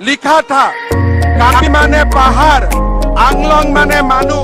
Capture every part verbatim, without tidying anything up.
লিখা থা, কাৰ্বি মানে পাহাৰ, আংলং মানে মানুহ।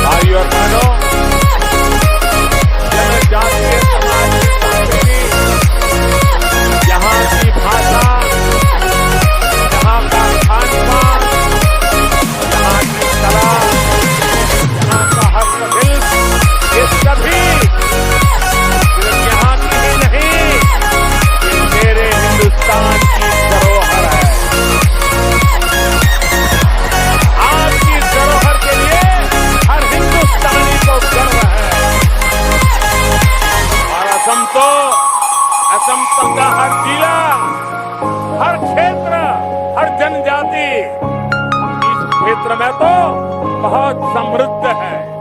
भाइयों और बहनों, जनजातीय समाज की संस्कृति, यहाँ की भाषा, यहाँ का खान पान, यहाँ की कला, यहाँ का हस्तशिल्प, ये सभी सिर्फ यहाँ की ही नहीं, ये मेरे हिंदुस्तान की धरोहर है। आपकी धरोहर के लिए हर हिंदुस्तानी को गर्व है। और असम तो, असम तक का हर जिला, हर क्षेत्र, हर जनजाति इस क्षेत्र में तो बहुत समृद्ध है।